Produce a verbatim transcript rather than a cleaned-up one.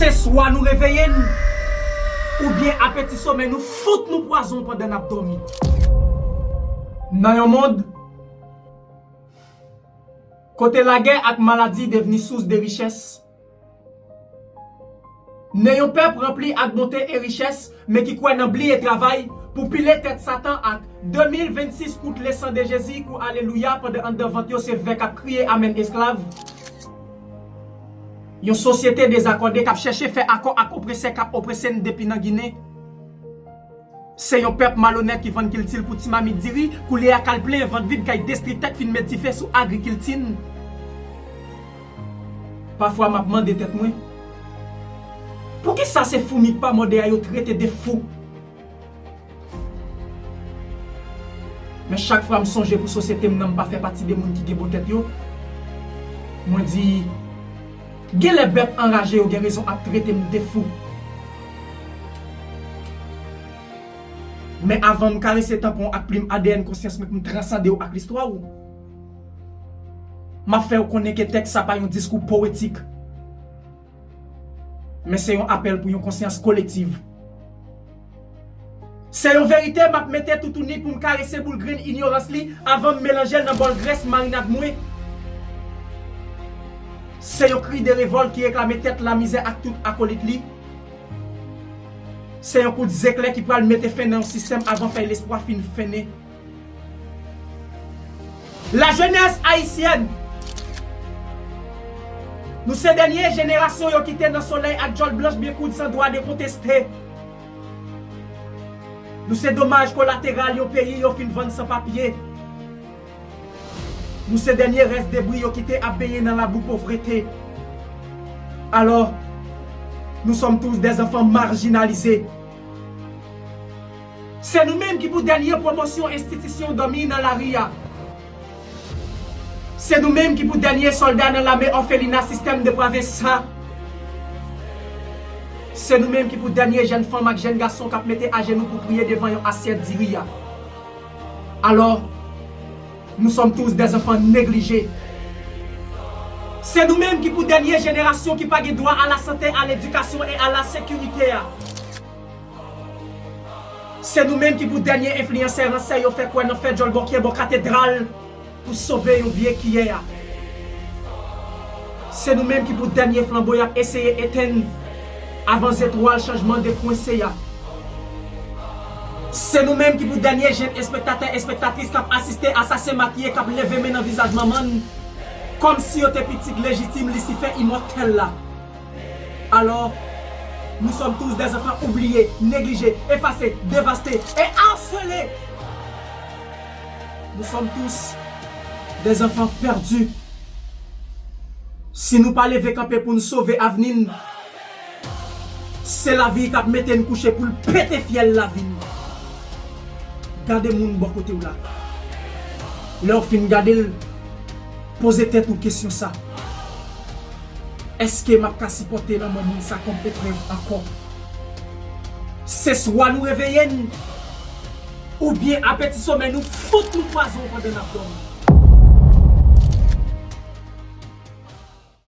Se swa nou reveye n, oubyen apeti somèy nou fout nou pwazon pandan n ap dòmi. Nan yon mond kote lagè ak maladi devni sous de richès, ne yon pèp ranpli ak bonte e richès, men ki kwè nan bli e travay pou pile tèt Satan ak de mil vennsis kout lesan de Jezi kou alelouya pandan anndan vant yo se vè k ap kriye amèn esklav. Yon sosyete dezakòde k ap chèche fè akò ak opresè k ap oprese n depi nan Ginen. Se yon pèp malonèt ki vann kilti l pou ti mamit diri, koulye a k al plen, vant vid, kay destri tèt fin met dife sou agrikilti n. Pafwa m ap mande tèt mwen, poukisa se foumi k pa mòde a yo trete de fou? Men chak fwa m sonje pou sosyete m nan m pa fè pati de moun ki gen bon tèt yo, mwen di, genlè bèt anraje yo gen rezon ap trete m de fou. Men avan m karese tanpon ak plim A D N konsyans mwen pou m transande w ak listwa w, m ap fè w konnen ke tèks sa pa yon diskou powetik, men se yon apèl pou yon konsyans kolektiv. Se yon verite m ap mete toutouni pou m karese boul grenn inyorans li avan m melanje l nan bòl grès marinad mwen. Se yon kri de revòlt ki reklame tèt lamizè ak tout akolit li. Se yon kout zeklè ki pral mete fen nan yon sistèm avan fèy lespwa fin fennen. Lajenès ayisyèn, nou se dènye jenerasyon yo kite nan solèy ak djòl blanch byen koud san dwa de konteste. Nou se domaj kolateral yon peyi yo fin vann san papye. Nou se dènye rès debri yo kite ap benyen nan labou povrete. Alò, nous sommes tous des enfants marginalisés. Se nou menm ki pou dènye pwomosyon enstitisyon dòmi nan lari a. Se nou menm ki pou dènye sòlda nan lame òfelina sistèm deprave sa. Se nou menm ki pou dènye jèn fanm ak jèn gason k ap mete ajenou pou priye devan yon asyèt diri a. Alò, nous sommes tous des enfants négligés. Se nou menm ki pou dènye jenerasyon ki pa gen dwa a la sante, a ledikasyon e a la sekirite a. Se nou menm ki pou dènye enfliyansè ransè yo fè kwè nan fè djòl bòkyè bò katedral pou sove yon vye kiyè a. Se nou menm ki pou dènye flanbo y ap eseye etenn avan zetwal chanjman dekwense a. Se nou menm ki pou dènye jenn espektatè, espektatris k ap asiste asasen makiye k ap leve men nan vizaj manman n, kòmsi yo te pitit lejitim Lisifè imòtèl la. Alors, nous sommes tous des enfants oubliés, négligés, effacés, dévastés et harcelés. Nous sommes tous des enfants perdus. Si nou pa leve kanpe pou n sove avni n, se lavi k ap mete n kouche pou l pete fyèl lavi n. Gade moun bò kote w la. Lè w fin gade l, poze tèt ou kesyon sa. Èske m ap ka sipòte lanmò moun sa kòm eprèv ankò? Se swa nou reveye n, oubyen apeti somèy nou fout nou pwazon pandan n ap dòmi.